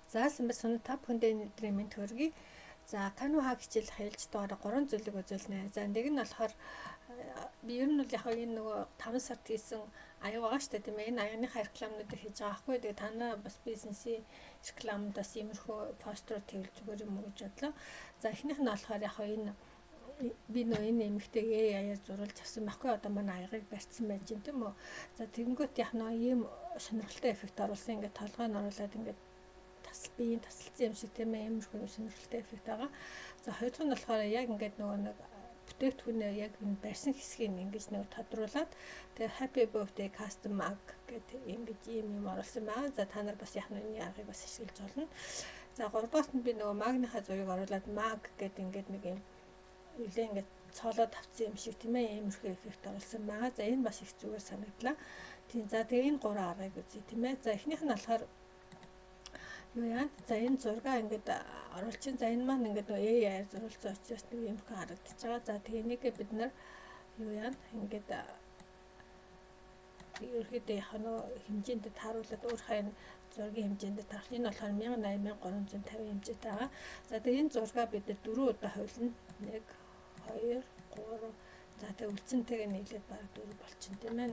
За сайн та бүхэндээ энэ өдрийн мэнд хүргэе. За Canva хичээл хялж дугаараа 3 зүйлийг үзүүлнэ. За нэг нь болохоор би ер нь бол яг энэ нөгөө 5 сард хийсэн аяг байгаа шүү дээ, тийм ээ. Энэ аягныхаа рекламнуудыг хийж байгаа байхгүй. Тэгээ та нар бас бизнесийн рекламд бас иймэрхүү постерууд тавьж зүгээр юм уу гэж бодлоо. За эхнийх нь болохоор яг энэ би нөө энэ эмэгтэйг AI-аар зурулж авсан байхгүй. Одоо манай аягийг барьсан байж гин тийм үү. За тэгэнгүүт яг нөө ийм сонирхолтой эффект оруулсан. Ингээд толгой нь оруулаад ингээд биеийн тасалсан юм шиг тийм ээ, иймэрхүү сонирхолтой эффект байгаа. За хоёр дахь нь болохоор яг ингээд нөгөө нэг бүтээгдэхүүнээ яг энэ барьсан хэсгийг ингэж нэг тодруулаад тэгээ happy birthday custom mug гэдэг ингэж ийм юм оруулсан байна. За та нар бас яг энэ аргыг бас ашиглаж болно. За гуравдугаарт нь би нөгөө магныхаа зургийг оруулаад mag гэдэг ингээд нэг юм үлээ ингээд цоолоод авсан юм шиг тийм ээ, иймэрхүү эффект оруулсан байгаа. За энэ бас их зүгээр санагдлаа. Тийм, за тэгээ энэ гурван аргыг үзье тийм ээ. За эхнийх нь болохоор юу яа? За энэ зургаа ингээд оруулчин. За энэ маань ингээд нөгөө AI-аар зурулсан учраас нэг иймэрхүү харагдаж байгаа. За тэгээ энийг бид нар юу яа? Ингээд ерөөхдөө яг нөгөө хэмжээнд тааруулаад өөрийнхөө энэ зургийн хэмжээнд тааруулах. Энэ болохоор 1080 1350 хэмжээтэй байгаа. За тэгээ энэ зургаа бид нар 4 удаа хувилна. 1 2 3. За тэгээ үлдсэнтэйгээ нийлээд бараг 4 болчин тийм ээ.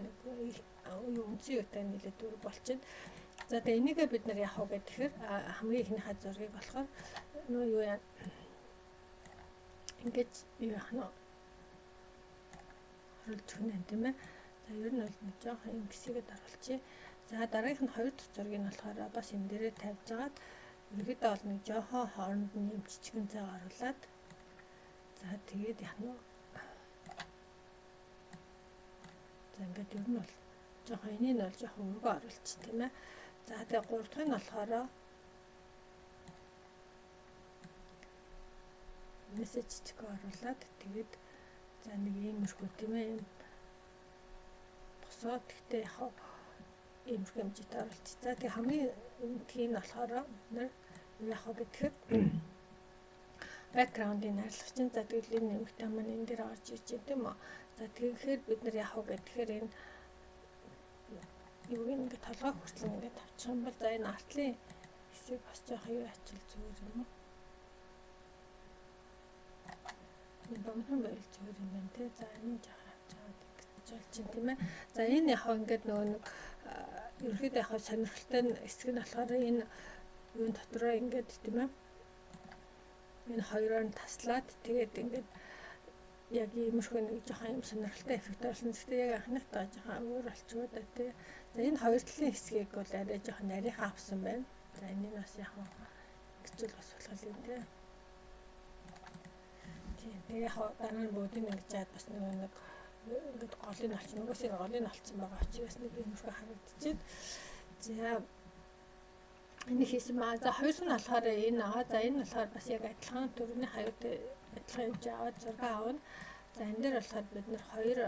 Юу үндсэн юутай нийлээд 4 болчин. За тэгээ энийгээ бид нар яах вэ гэхээр хамгийн ихнийхээ зургийг болохоор нөө юу яа ингэж юу яах нь оруулж өгнө тийм ээ. За ер нь бол нэг жоохон юм хэсгээд оруулчихъя. За дараагийнх нь хоёр дахь зургийг нь болохоор бас энэ дээрээ тавьж агаад ерөнхийдөө бол нэг жоохон хооронд нь юм жижигэн цай оруулаад за тэгээд яах нь за ингээд ер нь бол жоохон энийг нь бол жоохон өргөө оруулчих тийм ээ. За тэгээ гурав дахь нь болохоор мессеж жижигхэн оруулаад тэгээд за нэг иймэрхүү тийм ээ юм босоо тэгтээ яг иймэрхүү хэмжээтэй оруулчих. За тэгээ хамгийн энтхийн нь болохоор нэр яг гэхээр бэкграундыг арилгах чинь. За тэгэл энэ нэмэгтэй маань энэ дээр орж ирж байна тийм үү. За тэгэхээр бид нар яг гэхээр энэ юуг ингээд толгой хүртэл ингээд тавчих юм бол за энэ артлын хэсэг бас жоох юу ачил зүгээр юм уу? Энэ богино байвал зүгээр юм байна те. За энэ жоох авч аваад ингэж болж чинь тийм ээ. За энэ яг ингээд нөгөө нэг ерөнхийдөө яг сонирхолтой хэсэг нь болохоор энэ юун дотроо ингээд тийм ээ. Энэ хоёроор нь таслаад тэгээд ингээд яг иймэрхүү нэг жоохон юм сонирхолтой эффект оруулсан. Гэхдээ яг анхныхтаа жоохон өөр болчихоо да тий. За энэ хоёр талын хэсгийг бол арай жоохон нарийнхан авсан байна. За энийг бас яг ингэж л бас болох юм тий. Тийм. Тэгээ яг дараа нь бүгдийг ингэж яад бас нэг ингээд голыг нь олсон. Нөгөөсөө голыг нь олцсон байгаа учраас нэг иймэрхүү харагдчихэв. За энэ хийсэн маа. За хоёр нь болохоор энэ аа. За энэ болохоор бас яг адилхан төрний хоёр адилхан хэмжээ аваад зураг авна. За энэ дээр болохоор бид нар хоёр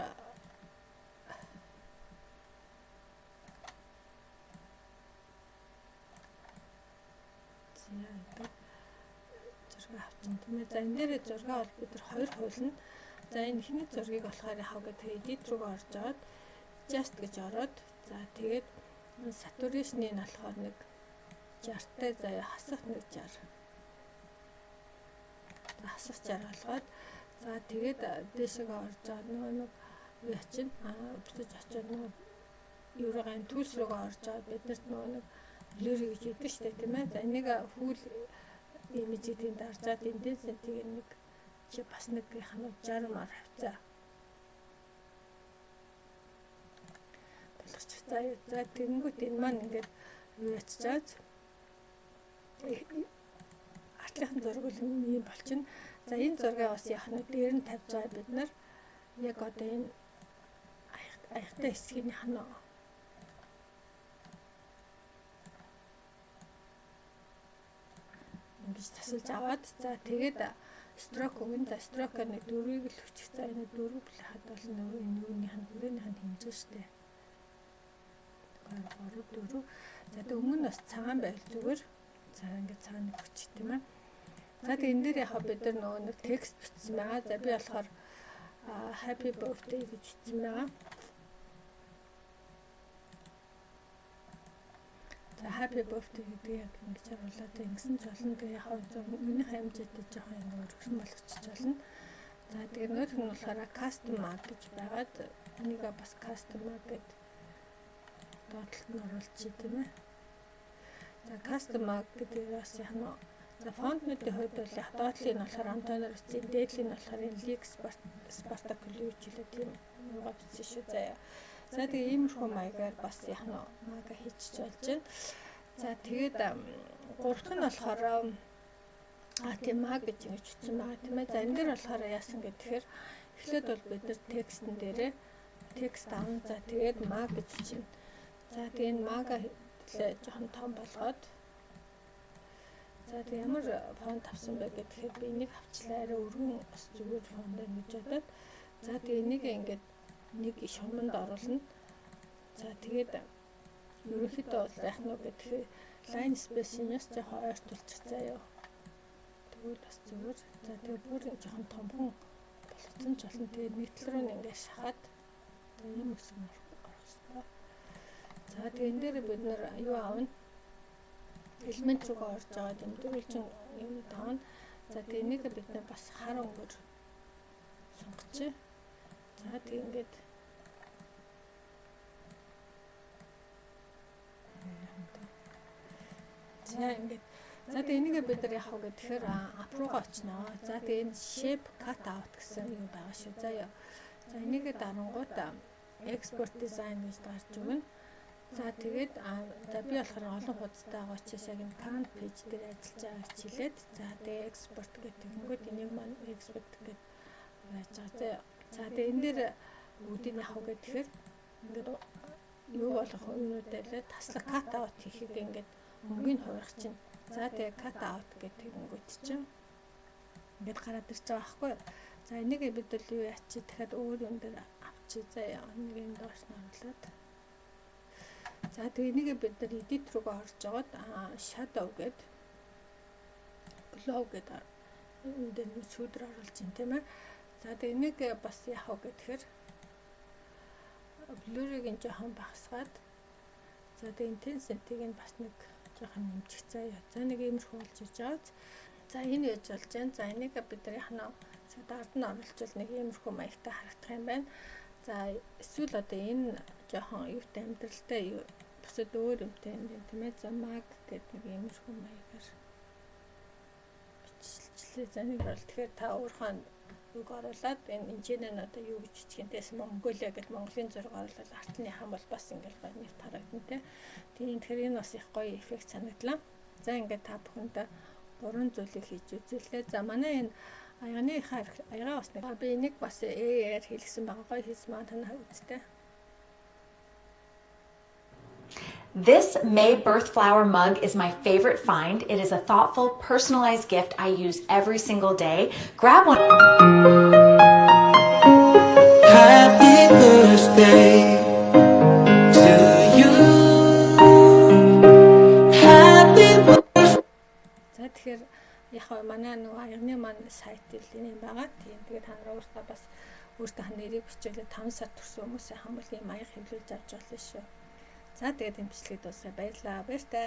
зураг авчин тийм ээ. За энэ дээр зураг бол бид нар хоёр хувилна. За энэ эхний зургийг болохоор яхав гэдэг edit руу орж аваад adjust гэж ороод за тэгээд saturation-ыг нь болохоор нэг 60-тай заяа хасах нэг 60. Хасах 60 болгоод за тэгээд дээшээ орж аваад нөгөө нэг юу чинь буцаж очиод нөгөө юураа энэ tools руугаа орж аваад биднэрт нөгөө нэг blur гэж яддаг шүү дээ тийм ээ. За энийг хүл имиж гэдгийг даржаад эндээс тэгээ нэг чи бас нэг хануу 60 мар хавцаа болгочих. За тэгэнгүүт энэ маань ингээд юу яччаад артлынхан зураг бол ийм болчихно. За энэ зургаа бас яах нь дээр нь тавьж байгаа бид нар яг одоо энэ аяхтай хэсгийг хана ингэж тасалж аваад за тэгээд строк өгнө. За строкоор нэг дөрвийг л өччих. За энэ дөрөв болоход бол нөгөө энэ юуных нь хүрээнийх нь хэмжээ штэ. 2 3 4. За тэг өмнө нь бас цагаан байвал зүгээр. За ингээд цагаан нэг өччих тийм ээ. За тэг энэ дээр яг бид нар нөгөө нэг текст бичсэн байгаа. За би болохоор happy birthday гэж бичсэн байгаа. За, happy birthday гэдэг яг ингэж оруулаад ингэсэн ч болно. Тэгээ яг өмнөх хэмжээтэй жоохон ингэ өргөсөн болгочих болно. За, тэгээ нөгөөх нь болохоор custom mug гэж байгаад энийг бас custom mug гэд доотлолт нь оруулчих, тийм ээ. За, custom mug гэдэг бас яг нь, за, фонтнуудын хувьд бол яг доотлыг нь болохоор Антоноор бичсэн, дээдлийн нь болохоор League Spartak юу ч үлээ тийм юугаа бичсэн шүү, заяа. За, тэгээ иймэрхүү маягаар бас яг нь mug аа хийчих болж байна. За, тэгээд гурав дахь нь болохоор тийм mug гэж ингэж бичсэн байгаа, тийм ээ. За, энэ дээр болохоор яасан гэхээр эхлээд бол бид нар текстэн дээрээ текст авна. За, тэгээд mug гэж бичнэ. За, тэгээ энэ mug аа жоохон том болгоод, за, тэгээ ямар фонт авсан бэ гэхээр би энийг авчлаа, арай өргөн бас зүгээр фонт байна гэж бодоод, за, тэгээ энийг ингээд нэг шуманд оруулна. За, тэгээд ерөнхийдөө бол яах нь гэхээр line space-ийн жоохон ойртуулчих заяа. Тэгвэл бас зүгээр. За, тэгээ бүр жоохон томхон болгоцсон ч болно. Тэгээд нэг тал руу ингээд шахаад ийм хэсэг орох хэрэгтэй. За, тэгээ энэ дээр бид нар юу авна? Элемент рүүгээ орж байгаа юм дөрвөлжин юмуд авна. За, тэгээ энийг бид нар бас хар өнгөөр сонгочих. За, тэгээ ингээд, за, ингээд, за, тэгээ энийг бид нар яах вэ гэхээр app руугаа очино. За, тэгээ энэ shape cut out гэсэн юм байгаа шүү. За яа. За, энийг дарангууд export design гэж гарч өгнө. За, тэгээд за, би болохоор олон хуудастай байгаа учраас яг энэ current page дээр ажиллаж байгаа гэж хэлээд, за, тэгээ export гэх тэгэнгүүт энийг маань export гэдэг яаж байгаа. За, тэгээ энэ дээр бүгдийг яах вэ гэхээр ингээд юу болох юмнуудаа лээ таслаг cut out хийхэд ингээд мөнгөний хувирах чинь. За, тэгээ cut out гэдэг тэгэнгүүт чинь ингээд гараад ирж байгаа байхгүй. За, энийг бид бол юу ячи дахиад өөр юм дээр авчи заяа. Нэг юм доош нь оруулаад. За, тэгээ энийг бид нар edit руугаа орж жагаад shadow гээд glow гэдэг энэ дээр нэг сүүдэр оруулж байна, тийм ээ. За, тэгээ энийг бас яах вэ гэхээр blur-ыг нь жоохон багасгаад, за, тэгээ intensity-г нь бас нэг жоохон нэмчих заяа. За, нэг иймэрхүү болж иж байгаа. За, энэ яаж болж байна. За, энийг бид нар яах нь шууд ард нь оруулчвал нэг иймэрхүү маягтай харагдах юм байна. За, эсвэл одоо энэ жоохон юутай амьдралтай бусад өөр юмтай юм байна, тийм ээ. За, mug гэдэг нэг иймэрхүү маягаар бичлээ. За, нэг бол тэгэхээр та өөрийнхөө юг оруулаад энэ инженер нь одоо юу гэж бичих юм тэс Монголиа гэж Монголын зураг оруулаад арт нь яхан бол бас ингээл гоё нэвт харагдана те. Тийм, тэгэхээр энэ бас их гоё эффект санагдлаа. За, ингээд та бүхэнд гурван зүйлийг хийж үзүүлээ. За, манай энэ аяганы аягаа бас нэг би энийг бас AI-аар хийлгсэн байгаа, гоё хийсэн маа танаа үзтээ. This May Birth Flower mug is my favorite find. It is a thoughtful, personalized gift I use every single day. Grab one. Happy birthday to you. Happy birthday. За, тэгэхээр яг манай нөгөө аягны маань сайт л энэ юм байгаа. Тийм, тэгээд та нар өөртөө бас өөртөө нэрийг бичүүлээ 5 сар төрсөн хүмүүсийн хамбал ийм маяг хэвлүүлж авч болно шүү. За, тэгээд энэ бичлэгийг дуусгая. Баярлалаа. Баяртай.